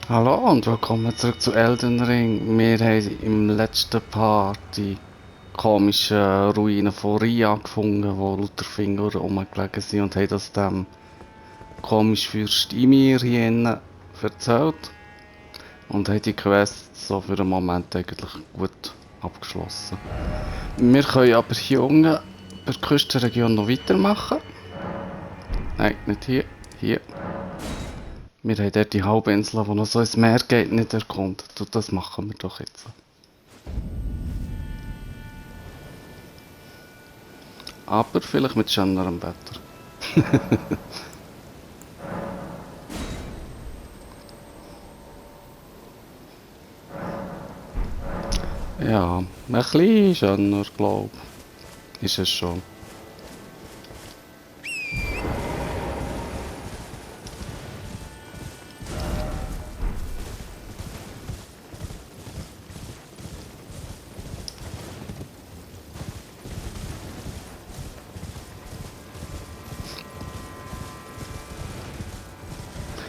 Hallo und willkommen zurück zu Elden Ring. Wir haben im letzten Part die komischen Ruinen von Ria gefunden, wo lauter Finger rumgelegen sind und haben das dem komischen Fürst Ymir hier innen erzählt. Und haben die Quest so für den Moment eigentlich gut abgeschlossen. Wir können aber hier unten bei der Küstenregion noch weitermachen. Nein, nicht hier. Hier. Wir haben dort die Halbinsel, die noch so ins Meer geht, nicht erkundet. Und das machen wir doch jetzt. Aber vielleicht mit schönerem Wetter. Ja, ein bisschen schöner, glaube ich. Ist es schon.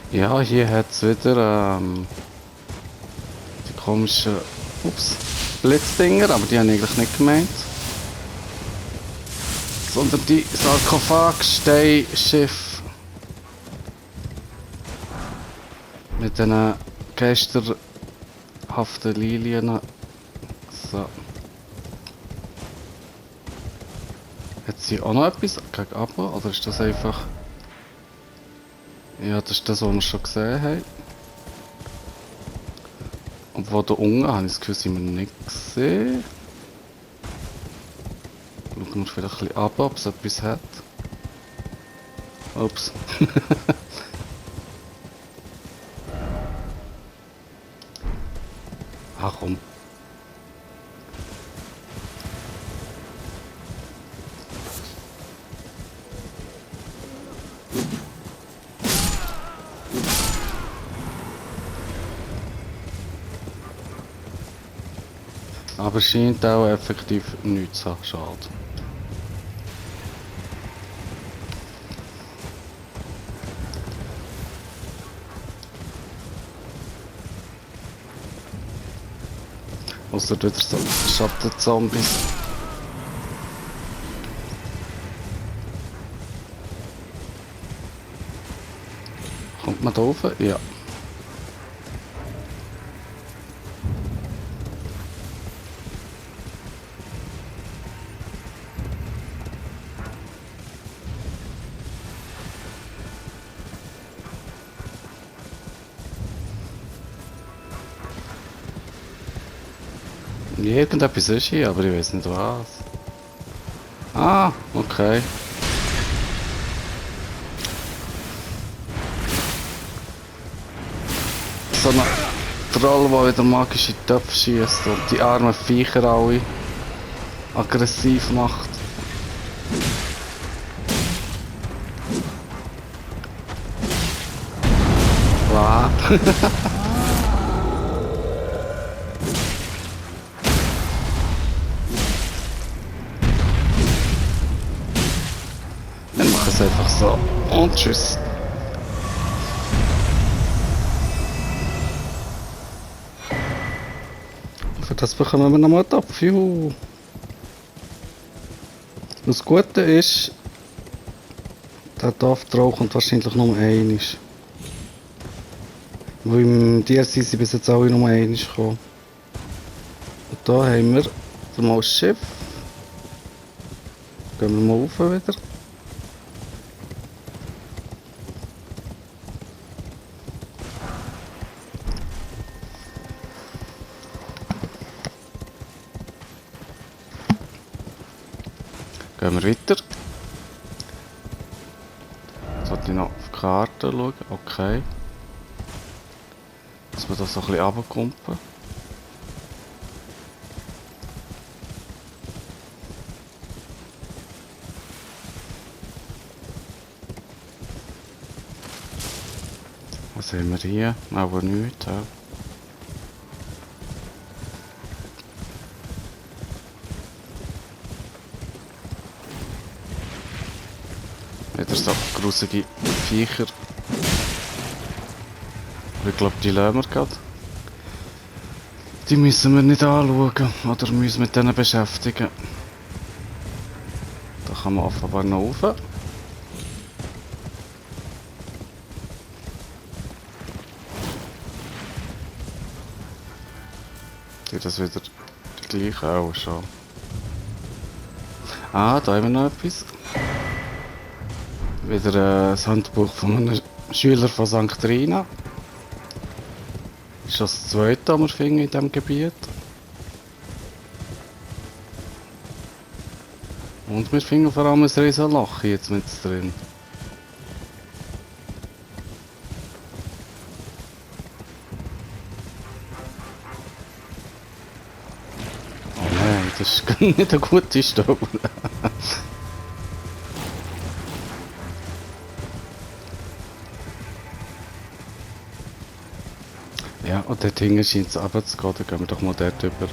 Ja, hier hat es wieder die komischen Blitzdinger, aber die habe ich eigentlich nicht gemeint. Sondern die Sarkophag-Steinschiffe mit den geisterhaften Lilien. So. Hat sie auch noch etwas gegen Abo? Oder ist das einfach... Ja, das ist das, was wir schon gesehen haben. Obwohl da unten habe ich das Gefühl, sind wir nicht gesehen. Schauen wir vielleicht ein bisschen ab, ob es etwas hat. Ups. Ach komm. Aber es scheint auch effektiv nichts zu haben. Schade. Außer wieder so Schattenzombies. Kommt man da rauf? Ja. Irgendetwas ist hier, aber ich weiß nicht was. Ah, okay. So ein Troll, der wieder magische Töpfe schießt und die armen Viecher alle aggressiv macht. Wow. Dann machen es einfach so. Und tschüss. Für das bekommen wir nochmal einen Topf. Juhu. Das Gute ist, der Dorftrau kommt wahrscheinlich nur einmal. Weil im DLC sind bis jetzt alle nur einmal gekommen. Und da haben wir mal das Schiff. Gehen wir mal rauf wieder. Gehen wir weiter. Jetzt sollte ich noch auf die Karte schauen. Okay. Dass wir da so ein bisschen runterkumpen. Was haben wir hier? Aber nichts. Ja. Wieder so grusige Viecher. Ich glaube, die lassen wir gerade. Die müssen wir nicht anschauen. Oder müssen mit denen beschäftigen. Da kann man offenbar noch rauf. Die das wieder die gleiche auch schon. Ah, da haben wir noch etwas. Wieder das Handbuch von einem Schüler von St. Rina. Das ist das zweite, das wir finden in diesem Gebiet. Und wir finden vor allem ein riesen Loch jetzt mit drin. Oh nein, das ist nicht eine gute Stelle. Ja, und dort hinten scheint es runterzugehen, dann gehen wir doch mal dort rüber.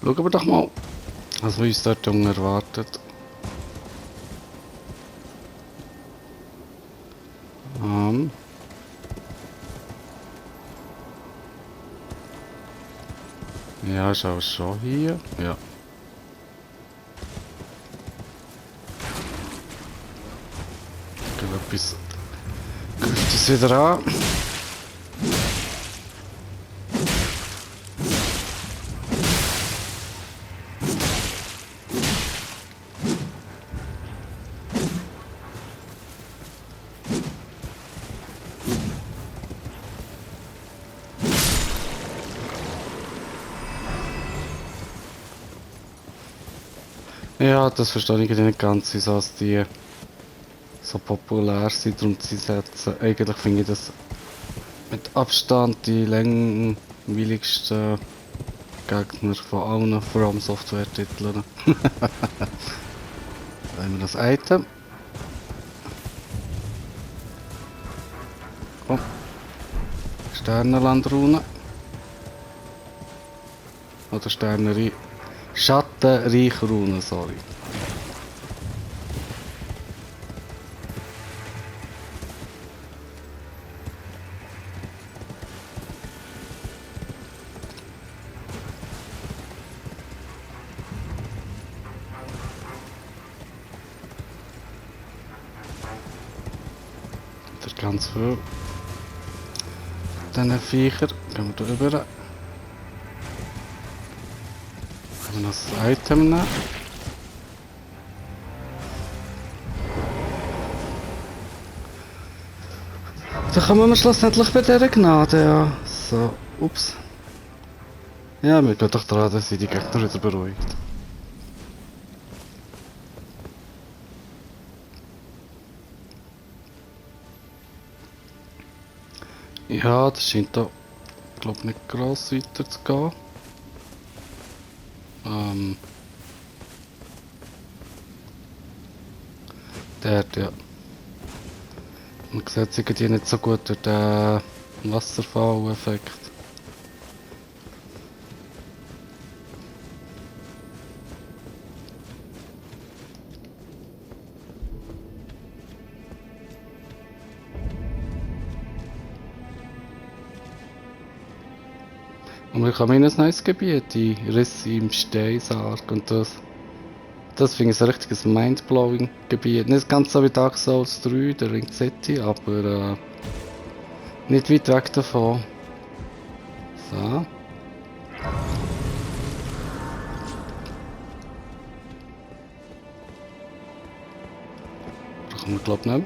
Schauen wir doch mal, was uns dort unten erwartet. Ja, ist auch schon hier. Ja. Gehen wir etwas. Greift es wieder an. Ja, das verstehe ich nicht ganz, wieso die so populär sind und sie setzen. Eigentlich finde ich das mit Abstand die langweiligsten Gegner von allen From Software Titeln. Da haben wir das Item. Oh. Sternenlandrune. Oder Schattenreichrune, sorry. Das ganz viel. Diese Viecher gehen wir drüber. Können wir das Item nehmen? Da kommen wir schlussendlich bei dieser Gnade, ja. So, ups. Ja, wir gehen doch dran, dass sie die Gegner wieder beruhigt. Ja, das scheint da, glaube ich, nicht gross weiter zu gehen. Dort, ja. Man sieht irgendwie nicht so gut durch den Wasserfall-Effekt. Und wir kommen in ein neues Gebiet, die Risse im Steinsarg und das finde ich ein richtiges mindblowing Gebiet. Nicht ganz so wie Dark Souls 3, der Ring City, aber nicht weit weg davon. So. Brauchen wir glaube ich nicht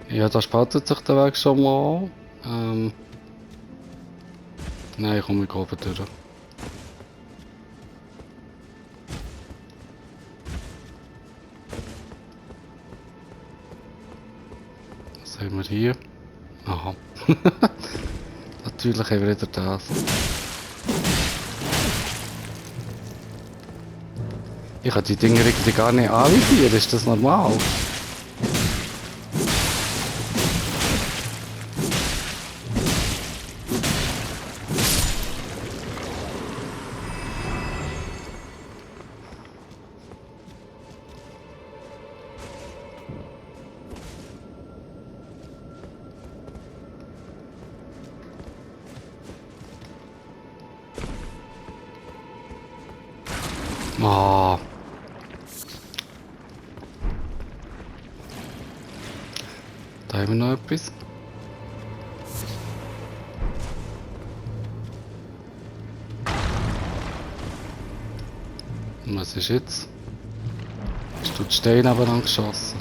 mehr. Ja, da spaltet sich der Weg schon mal. Nein, komm, ich gehe oben durch. Was haben wir hier? Aha. Natürlich haben wir wieder das. Ich kann die Dinger irgendwie gar nicht anvisieren, ist das normal? Ah. Da haben wir noch etwas. Und was ist jetzt? Hast du die Steine aber angeschossen?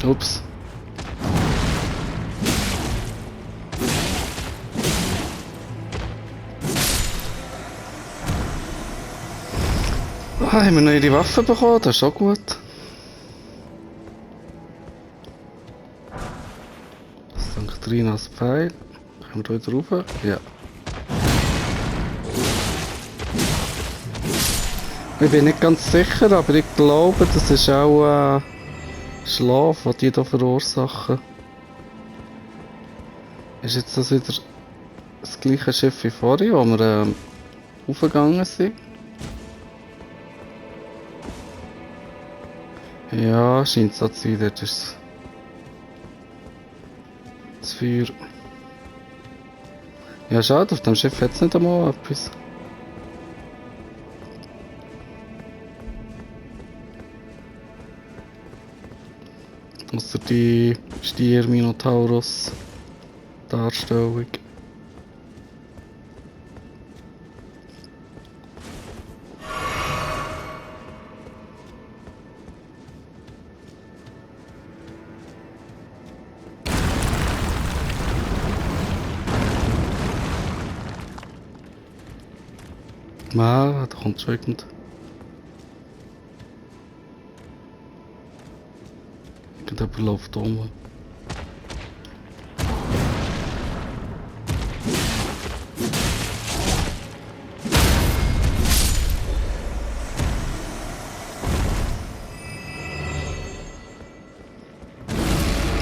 Ups. Ah, haben wir noch ihre Waffe bekommen? Das ist auch gut. St. Trinas Pfeil. Können wir da wieder rauf? Ja. Ich bin nicht ganz sicher, aber ich glaube, das ist auch Schlaf, den die hier verursachen. Ist jetzt das wieder das gleiche Schiff wie vorher, wo wir aufgegangen sind? Ja, scheint so zu sein, dort ist das Feuer. Ja, schade, auf dem Schiff hat es nicht einmal etwas. Ausser die Stier-Minotaurus-Darstellung. Da kommt schon irgend. Irgendjemand läuft um.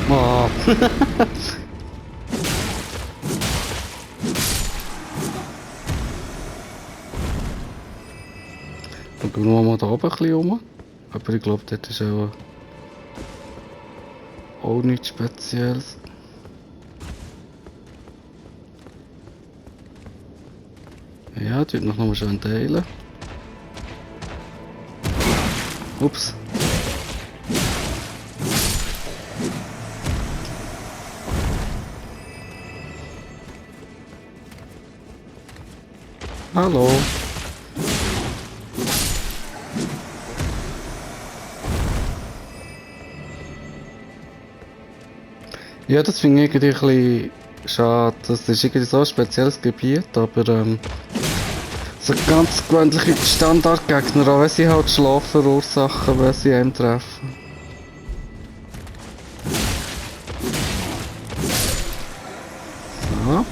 Ah. Dann gehen wir mal da oben ein bisschen rum. Aber ich glaube, dort ist auch nichts Spezielles. Ja, tut noch mal schön teilen. Ups. Hallo. Ja, das finde ich irgendwie ein bisschen schade. Das ist irgendwie so ein spezielles Gebiet, aber so ganz gewöhnliche Standardgegner, auch wenn sie halt Schlaf verursachen, wenn sie einen treffen. So.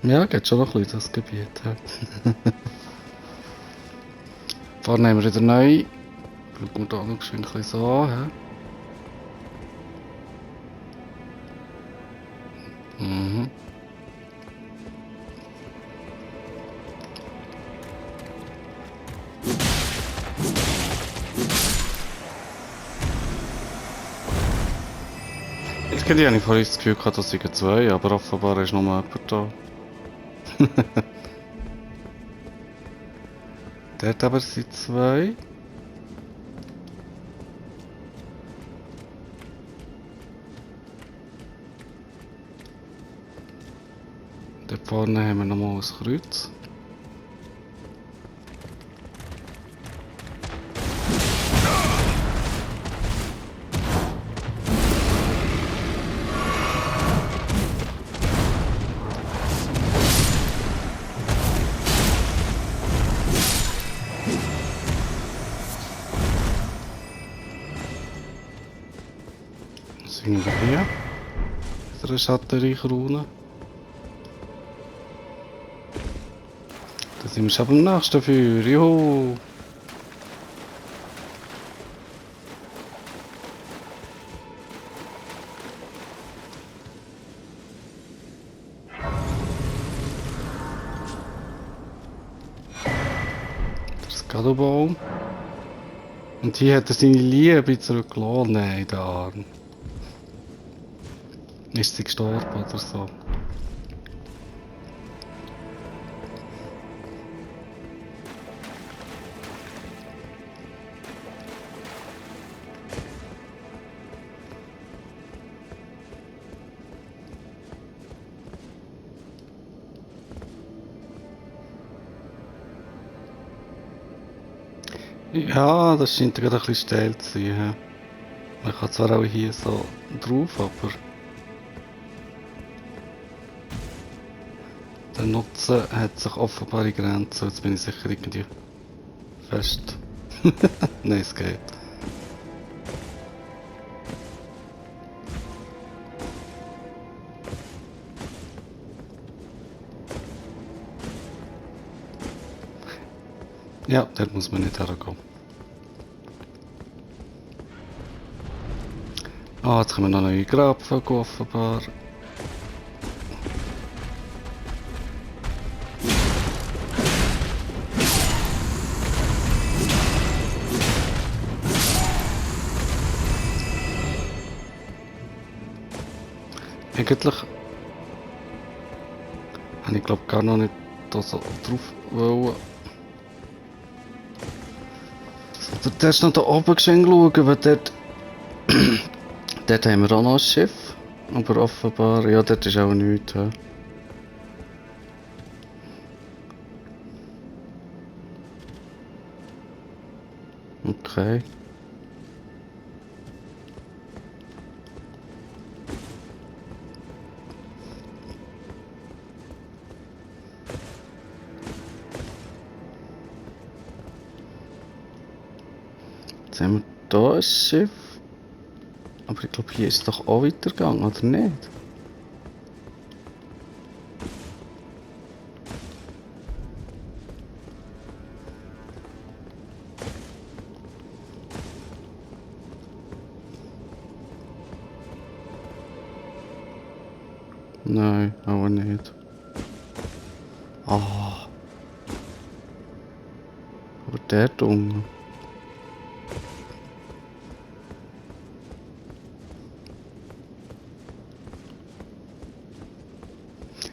Ja, geht schon noch ein bisschen das Gebiet. Ja. Vorne haben wir wieder neu. Schauen wir da noch ein bisschen so an. Mhm. Irgendwie habe ich vorhin das Gefühl gehabt, das sind zwei, aber offenbar ist noch mal jemand da. Dort aber sind zwei. Dort vorne haben wir nochmal ein Kreuz. Was sind wir hier? Wieder eine Schattenreich-Rune. Da sind wir schon beim nächsten Feuer. Juhu! Der Skadobaum. Und hier hat er seine Liebe zurückgelassen. Nein, der Arm. Ist sie gestorben oder so? Ja, das scheint gerade ein bisschen steil zu sein. Ja. Man kann zwar auch hier so drauf, aber der Nutzen hat sich offenbar in Grenzen. Jetzt bin ich sicher irgendwie fest. Nein, es geht. Ja, dort muss man nicht hergehen. Ah, jetzt können wir noch neue Grabvögel offenbar. Eigentlich habe ich glaube gar noch nicht da so drauf wollen. So, zuerst noch da oben schön schauen, weil dort, dort haben wir auch noch ein Schiff. Aber offenbar, ja, dort ist auch nichts. Ja. Okay. Jetzt haben wir hier ein Schiff. Aber ich glaube, hier ist es doch auch weitergegangen, oder nicht? Nein, aber nicht. Ah. Aber der unten.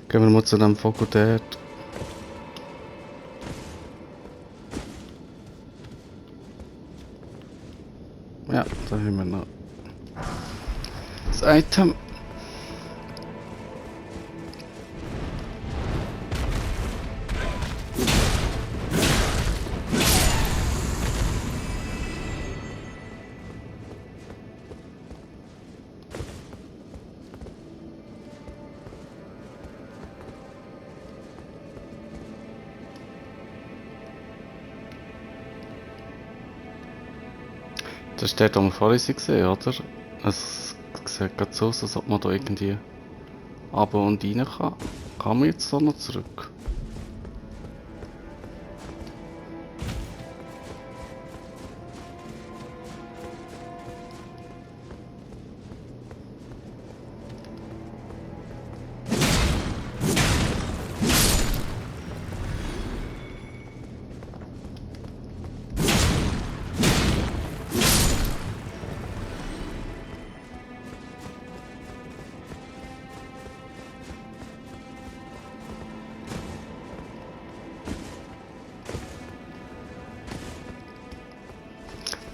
Gehen wir mal zu dem Vogel dort. Ja, da haben wir noch das Item. Das ist dort, wo wir vorhin gesehen, oder? Es sieht gerade so aus, als ob man da irgendwie runter und rein kann. Kann man jetzt da noch zurück?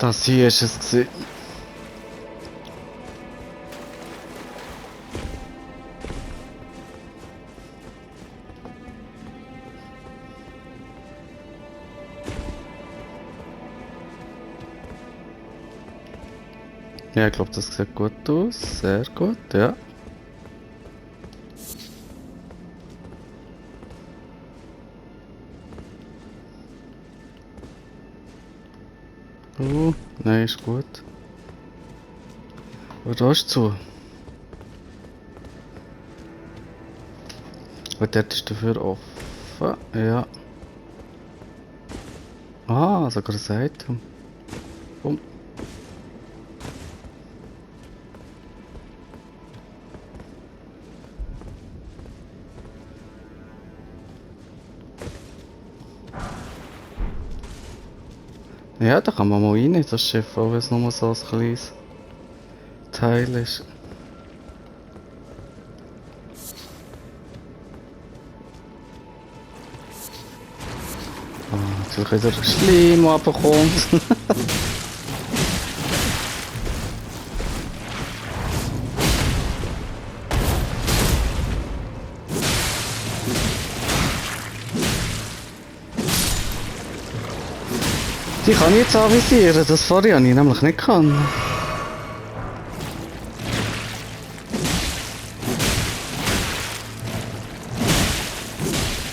Das hier ist es gewesen. Ja, ich glaube, das sieht gut aus. Sehr gut, ja. Nein, ist gut. Aber da ist zu. Und dort ist dafür offen. Ja. Ah, sogar ein Item. Bumm. Ja, da kann man mal rein, das Schiff, auch wenn es nur so ein kleines Teil ist. Ah, natürlich wieder Schleim, der runterkommt. Die kann ich jetzt avisieren, das vorher habe ich nämlich nicht können.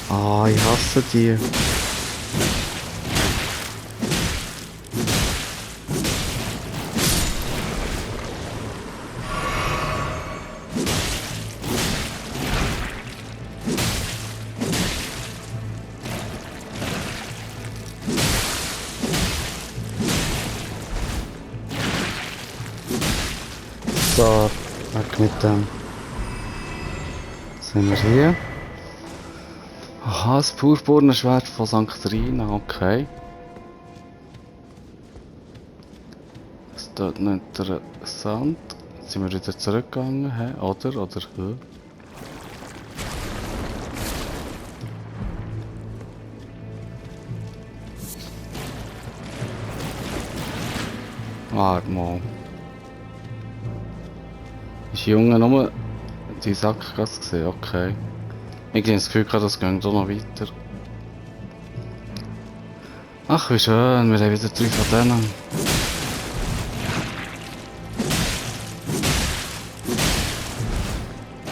Ah, ich hasse die. So, weg mit dem. Sind wir hier? Aha, das purpurne Schwert von St. Rina, okay. Das ist dort nicht interessant. Jetzt sind wir wieder zurückgegangen, hä? Oder? Hä? Warte mal. Ist Junge nur die Sackgasse gesehen? Okay. Ich habe das Gefühl, das geht auch noch weiter. Ach, wie schön, wir haben wieder 3 von denen.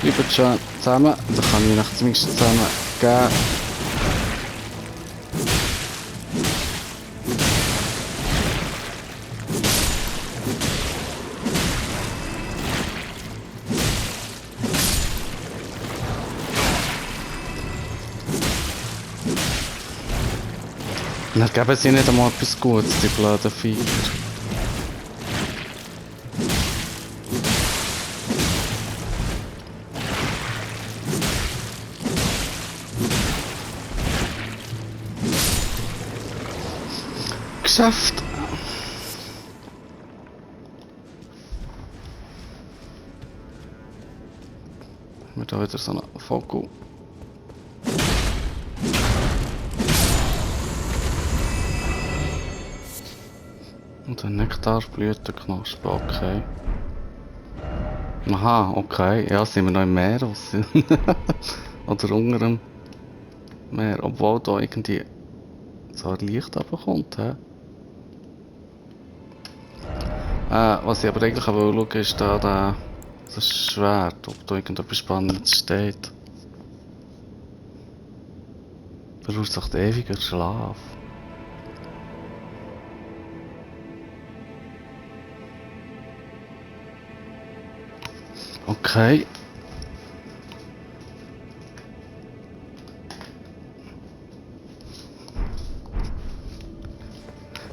Bleibt schön zusammen, dann kann ich euch zumindest zusammen geben. Dann geben sie nicht einmal etwas Gutes, die blöden Viecher. Geschafft! Haben wir da wieder so einen Vogel. Und ein Nektarblütenknospe, okay. Aha, okay. Ja, sind wir noch im Meer? Oder unter dem Meer. Obwohl da irgendwie so ein Licht runterkommt, hä? Was ich aber eigentlich auch schauen will, ist da das Schwert, ob da irgendetwas Spannendes steht. Verursacht ewiger Schlaf. Okay.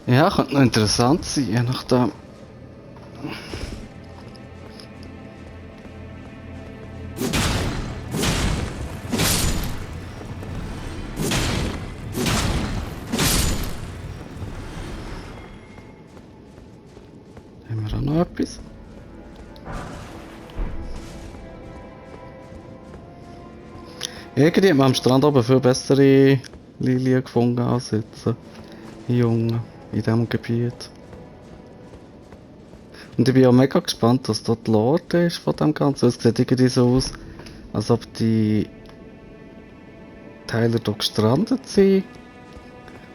Ja, könnte noch interessant sein, je nachdem. Haben wir auch noch etwas? Irgendwie hat man am Strand oben viel bessere Lilien gefunden als jetzt. Die Jungen in diesem Gebiet. Und ich bin auch mega gespannt, was dort die Lore ist von dem Ganzen. Es sieht irgendwie so aus, als ob die Teile hier gestrandet sind.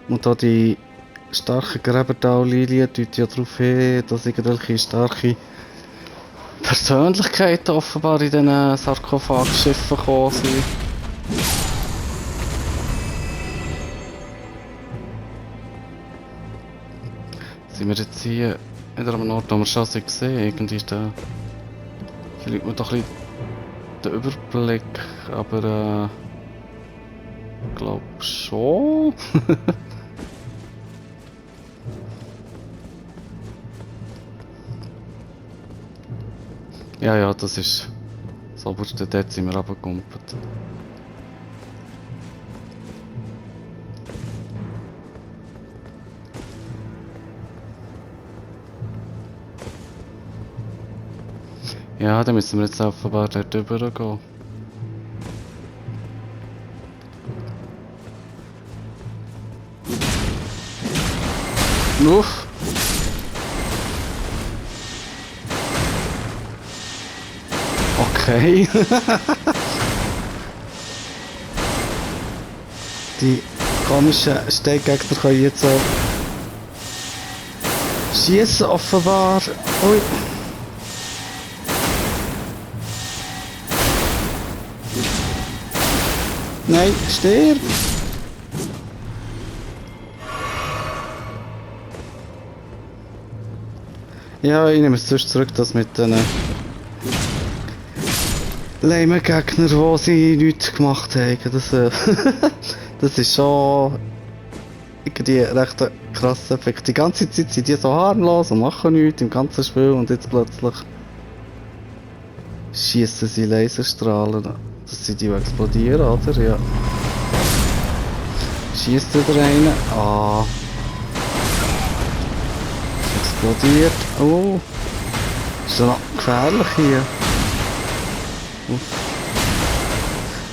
Und da die starken Gräbertal-Lilien deuten ja darauf hin, dass irgendwelche starke Persönlichkeiten offenbar in diesen Sarkophagschiffen gekommen sind. Sind wir jetzt hier wieder am Ort, wo wir schon gesehen? Irgendwie ist da. Verliert man doch ein bisschen den Überblick, aber glaub schon. Ja, das ist das oberste, dort sind wir runtergekumpelt. Ja, dann müssen wir jetzt offenbar dort drüber gehen. Uff! Okay. Die komischen Steiggegner können jetzt so schießen offenbar. Ui. Nein, stirb! Ja, ich nehme es sonst zurück, das mit den lamen Gegner, die sie nichts gemacht haben. Das, das ist schon irgendwie recht ein krasser Effekt. Die ganze Zeit sind die so harmlos und machen nichts im ganzen Spiel und jetzt plötzlich schießen sie Laserstrahlen. Das sind die, die explodieren, oder? Ja. Schießt wieder einen. Ah. Explodiert. Oh. Ist ja noch gefährlich hier.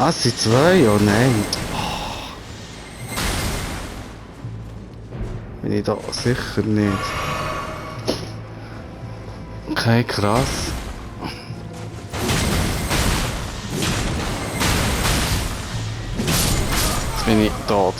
Ah, es sind zwei? Oh nein. Oh. Bin ich da sicher nicht. Okay, krass. Jetzt bin ich tot.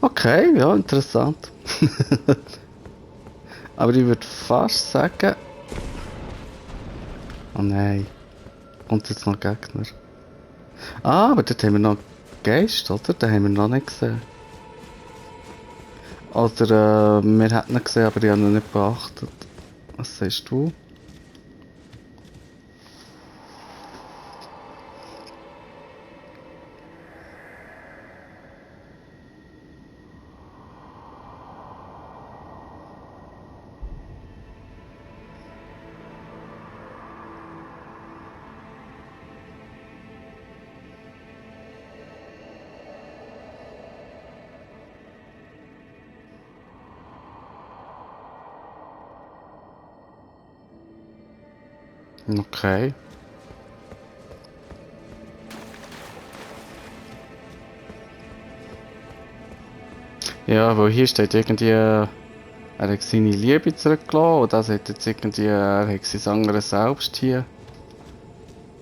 Okay, ja, interessant. Aber ich würde fast sagen... Oh nein. Kommt jetzt noch Gegner? Ah, aber dort haben wir noch Geist, oder? Den haben wir noch nicht gesehen. Oder wir hätten ihn gesehen, aber ich habe ihn nicht beachtet. Was sagst du? Okay. Ja, weil hier steht irgendwie, er hat seine Liebe zurückgelassen und das hat jetzt irgendwie, er hat sein anderes Selbst hier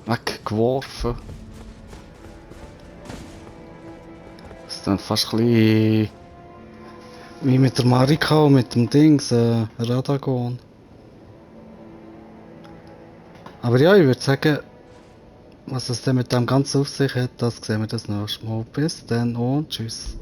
weggeworfen. Das ist dann fast ein bisschen wie mit der Marika und mit dem Dings, Radagon. Aber ja, ich würde sagen, was es denn mit dem Ganzen auf sich hat, das sehen wir das nächste Mal. Bis dann und tschüss.